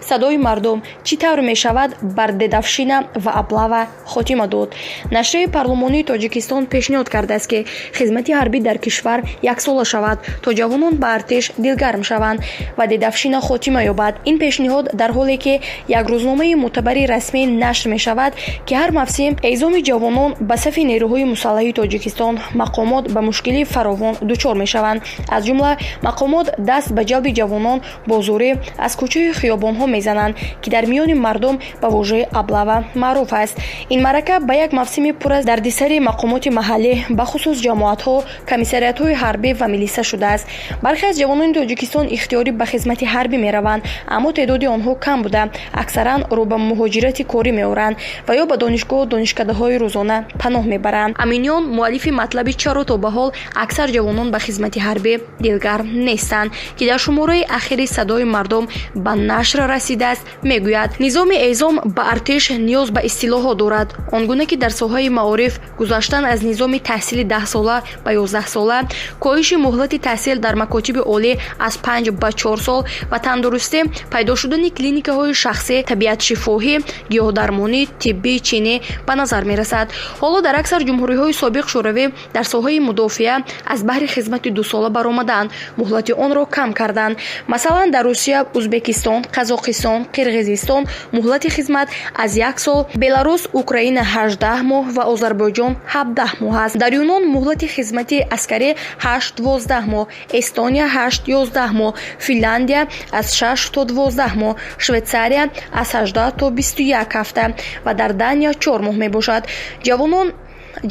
Садои мардум: чӣ тавр мешавад бар дедовщина ва облава хотима дод? Нашрияи парлумонии Тоҷикистон пешниҳод кардааст, ки хизмати ҳарбӣ дар кишвар яксола шавад, то ҷавонон ба артиш дилгарм шаванд ва дедовщина хотима ёбад. Ин пешниҳод дар ҳоле ки як рӯзномаи мӯътабари расмӣ нашр мешавад, ки ҳар мавсим эъзоми ҷавонон ба сафи нерӯҳои мусаллаҳи Тоҷикистон мақомот ба мушкилии фаровон дучор мешаванд. Аз ҷумла мақомот даст ба ҷалби ҷавонон бо зӯрӣ аз кӯчаю хиёбонҳо мезананд, ки дар миёни мардум ба вожаи облава маъруф аст. Ин маърака ба як мавсими пур аз дардисари мақомоти маҳаллӣ, бахусус ҷамоатҳо, комиссариятҳои ҳарбӣ ва милиса шудааст. Бархе аз ҷавонони Тоҷикистон ихтиёрӣ ба хизмати ҳарбӣ мераванд, аммо теъдоди онҳо кам буда, аксаран рӯ ба муҳоҷирати корӣ меоранд ва ё ба донишгоҳу донишкадаҳои рӯзона паноҳ мебаранд. Аминиён, муаллифи матлаби «Чаро то ба ҳол аксар ҷавонон ба хизмати ҳарбӣ дилгарм нестанд», ки дар шумораи ахири Садои мардум ба нашр расидааст, мегӯяд: низоми эъзом ба артиш ниёз ба истилоҳот дорад. Он гуна ки дар соҳаи маориф гузаштан аз низоми таҳсили 10-сола ба 11-сола, коҳиши муҳлати таҳсил дар макотиби олӣ аз 5 ба 4 сол ва тандурустӣ, пайдо шудани клиникаҳои шахсӣ, табиатшифоҳӣ, гиёҳдармонӣ, тиббии чинӣ ба назар мерасад. Ҳоло дар аксар ҷумҳуриҳои собиқ Шӯравӣ дар соҳаи мудофиа аз баҳри хизмати дусола баромаданд, муҳлати онро кам карданд. Масалан, дар Русия, Ӯзбекистон, Қазоқистон, Қирғизистон муҳлати хизмат аз як сол, Беларус, Украина 18 моҳ ва Озарбойҷон 17 моҳ аст. Дар Юнон муҳлати хизмати аскарӣ 8-12 моҳ, Эстония 8-11 моҳ, Финляндия аз 6 то 12 моҳ, Швейтсария аз 18 то 21 ҳафта ва дар Дания 4 моҳ мебошад.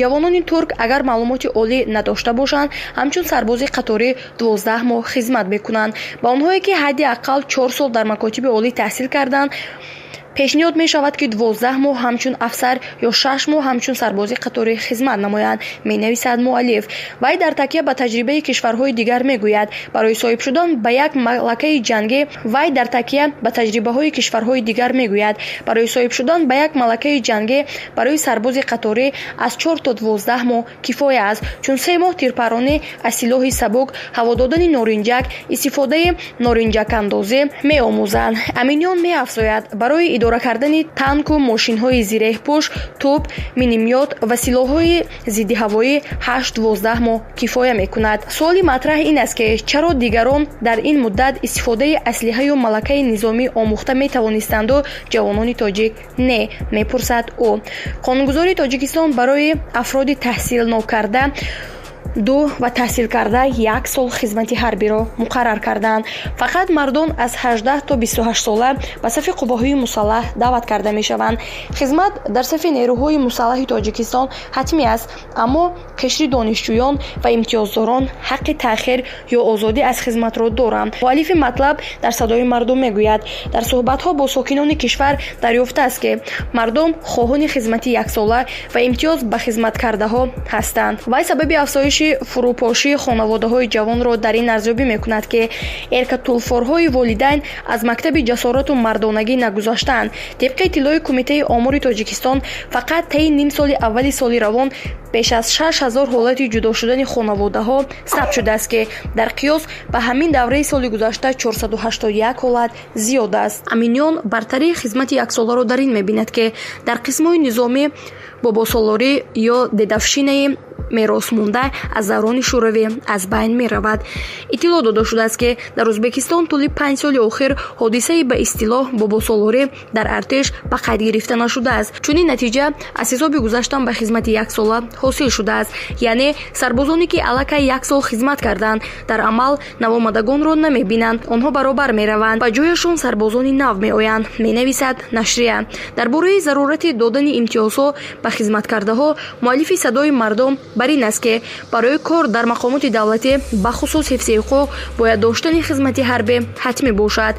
Ҷавонони турк, агар маълумоти олӣ надошта бошанд, ҳамчун сарбози қаторӣ 12 моҳ хизмат мекунанд. Ба онҳое, ки ҳадди ақал 4 сол дар макотиби олӣ таҳсил карданд, пешниҳод мешавад, ки 12 моҳ ҳамчун афсар ё 6 моҳ ҳамчун сарбози қаторӣ хизмат намоянд, менависад муаллиф. Вай дар такя ба таҷрибаи кишварҳои дигар мегӯяд, барои соҳиб шудан ба як малакаи ҷангӣ вай дар такя ба таҷрибаҳои кишварҳои дигар мегӯяд, барои соҳиб шудан ба як малакаи ҷангӣ барои сарбози қаторӣ аз 4 то 12 моҳ кифоя аст, чун 3 моҳ тирпаронӣ аз силоҳи сабук, ҳаво додани норинҷак, истифодаи норинҷакандозӣ меомӯзанд. Аминиён меафзояд, барои идора кардани танку мошинҳои зиреҳпӯш, тӯб, миномёт ва силоҳҳои зиддиҳавоӣ 8-12 моҳ кифоя мекунад. Суоли матраҳ ин аст, ки чаро дигарон дар ин муддат истифодаи аслиҳаю малакаи низомӣ омӯхта метавонистанду ҷавонони тоҷик не, мепурсад ӯ. Қонунгузории Тоҷикистон барои афроди таҳсилнокарда ду ва таҳсилкарда як сол хизмати ҳарбиро муқаррар карданд. Фақат мардон аз 18 то 28 сола ба сафи қувваҳои мусаллаҳ даъват карда мешаванд. Хизмат дар сафи нерӯҳои мусаллаҳи Тоҷикистон ҳатмӣ аст, аммо қишри донишҷӯён ва имтиёздорон ҳаққи таъхир ё озодӣ аз хизматро доранд. Муаллифи матлаб дар Садои мардум мегӯяд, дар суҳбатҳо бо сокинони кишвар дарёфтааст, ки мардум хоҳони хизмати яксола ва имтиёз ба хизматкардаҳо ҳастанд. Вай сабаби афзоиши фурӯпошии хонаводаҳои ҷавонро дар ин арзёбӣ мекунад, ки эркатулфорҳои волидайн аз мактаби ҷасорату мардонагӣ нагузаштаанд. Тибқи иттилои Кумитаи омори Тоҷикистон, фақат таи нимсоли аввали соли равон беш аз 6000 ҳолати ҷудо шудани хонаводаҳо сабт шудааст, ки дар қиёс ба ҳамин давраи соли гузашта 481 ҳолат зиёд аст. Аминиён бартарии хизмати яксоларо дар ин мебинад, ки дар қисмҳои низомӣ бобосолорӣ ё дедовщинаи меросмонда аз даврони Шӯравӣ аз байн меравад. Иттилоъ дода шудааст, ки дар Ӯзбекистон тӯли 5 соли охир ҳодисаи ба истилоҳ бобосолорӣ дар артиш ба қайд гирифта нашудааст. Чунин натиҷа аз ҳисоби гузаштан ба хизмати яксола ҳосил шудааст, яъне сарбозоне, ки аллакай як сол хизмат карданд, дар амал навомадагонро намебинанд, онҳо баробар мераванд, ба ҷояшон сарбозони нав меоянд, менависад нашрия. Дар бораи зарурати додани имтиёзҳо ба хизматкардаҳо муаллифи Садои мардум бар ин аст, ки барои кор дар мақомоти давлатӣ, бахусус ҳифзи ҳуқуқ, бояд доштани хизмати ҳарбӣ ҳатмӣ бошад.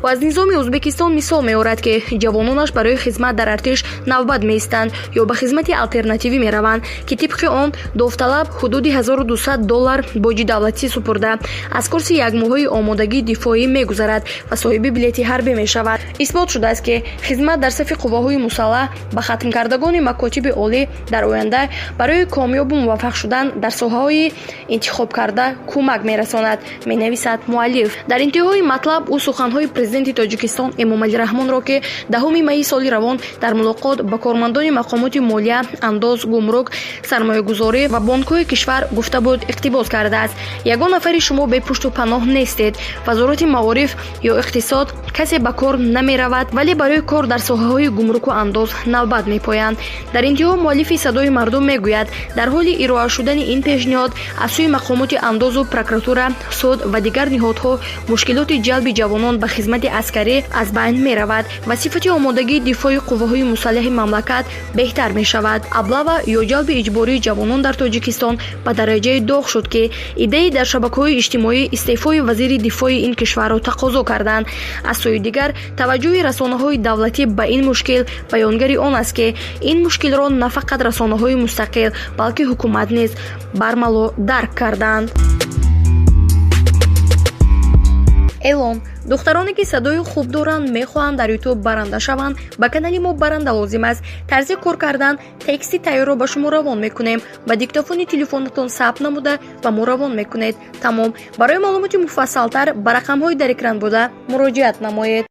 Ӯ аз низоми Ӯзбекистон мисол меорад, ки ҷавононаш барои хизмат дар артиш навбат меистанд ё ба хизмати алтернативӣ мераванд, ки тибқи он довталаб ҳудуди 1200 доллар боҷи давлатӣ супурда, аз курси якмоҳаи омодагии дифоӣ мегузарад ва соҳиби билети ҳарбӣ мешавад. Исбот шудааст, ки хизмат дар сафи қувваҳои мусаллаҳ ба хатмкардагони макотиби олӣ дар оянда барои комёбу муваффақ шудан дар соҳаҳои интихобкарда кӯмак мерасонад, менависад муаллиф. Дар интиҳои матлаб ӯ суханҳои президенти Президенти Тоҷикистон Эмомалӣ Раҳмонро, ки 10 майи соли равон дар мулоқот ба кормандони мақомоти молия, андоз, гумрук, сармоягузорӣ ва бонкҳои кишвар гуфта буд, иқтибос кардааст: «Ягон нафари шумо бепушту паноҳ нестед. Вазорати маориф ё иқтисод касе ба кор намеравад, вале барои кор дар соҳаҳои гумруку андоз навбат мепоянд». Дар интиҳо муаллифи «Садои мардум» мегӯяд, дар ҳоли ироа шудани ин пешниҳод аз сӯи мақомоти андозу прокуратура, суд ва дигар ниҳодҳо мушкилоти ҷалби ҷавонон ба хизмати аскарӣ аз байн меравад ва сифати омодагии дифои қувваҳои мусаллаҳи мамлакат беҳтар мешавад. Облава ё ҷалби иҷбории ҷавонон дар Тоҷикистон ба дараҷаи доғ шуд, ки иддаи дар шабакаҳои иҷтимоӣ истеъфои вазири дифои ин кишварро тақозо карданд. Аз сӯи дигар, таваҷҷӯҳи расонаҳои давлатӣ ба ин мушкил баёнгари он аст, ки ин мушкилро на фақат расонаҳои мустақил, балки ҳукумат низ бармало дарк карданд. Эълон: духтароне ки садои хуб доранд, мехоҳанд дар Ютуб баранда шаванд, ба канали мо баранда лозим аст. Тарзи кор кардан: тексти тайёрро ба шумо равон мекунем, ба диктофони телефонатон сабт намуда, ба мо равон мекунед, тамом. Барои маълумоти муфассалтар ба рақамҳои дар экран буда муроҷиат намоед.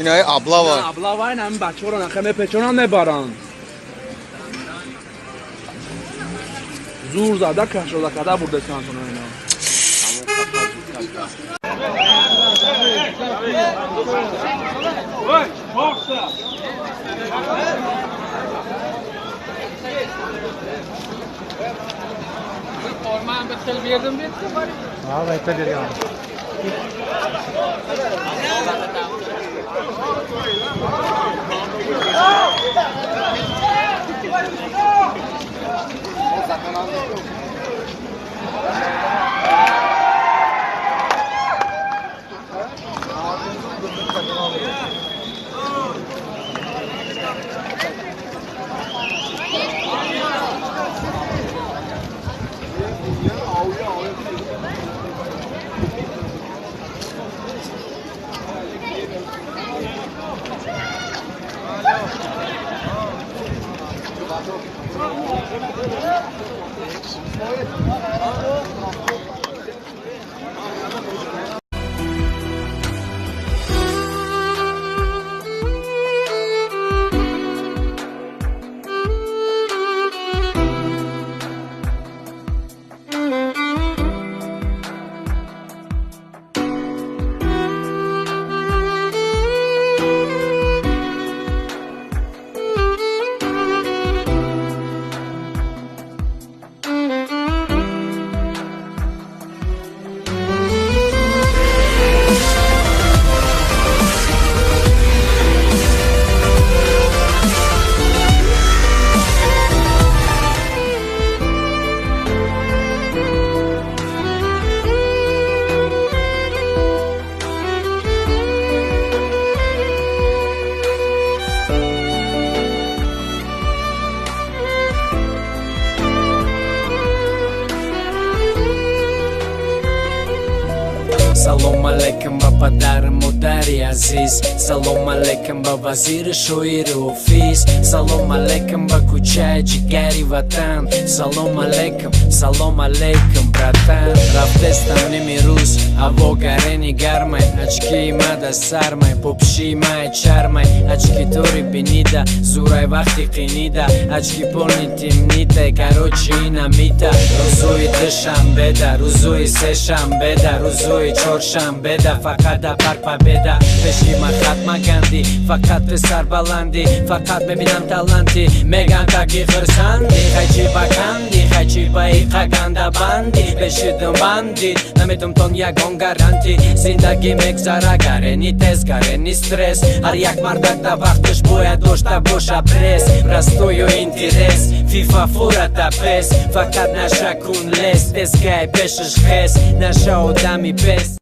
Инаи облава. Облава ин ҳамин бачаҳоро наха мепечонанд, мебаранд. Зур зада кашода карда бурдесантона ина. Ой, чорса. Forman bir xil berdim debdi. Ha, aytib bergan. Салом алейкум ба падару модари азиз, салом алейкум ба вазири, шоири ҳофиз, салом алейкум ба кӯчаи ҷигари ватан, салом алейкум, салом алейкум, братан. Рафтестам ними рӯз, ҳаво гарени гармай, очки мада сармай, попши май чармай, очки тори бинида зурай, вақти қинида очки полный темнитай, короче, инамита. Рӯзои душанбеда, рӯзои сешанбеда, рӯзои чоршанбеда фақат да парк Победа пеши Махатма Ганди, фақат ту сарбаландӣ, фақат мебинам таланти, меган таки хирсанди, хайчи ба канди, хайчи. ба иқа ганда банди бешидам бандит, наметумтон ягон гарантӣ. Зиндагӣ мегзара, гарени тез, гарени стресс. Ҳар як мардак дар вақташ бояд дошта боша пресс. Простою интерес фифа фурата пес, фақат наша кун лес тескай пешаш хес, наша одами пес.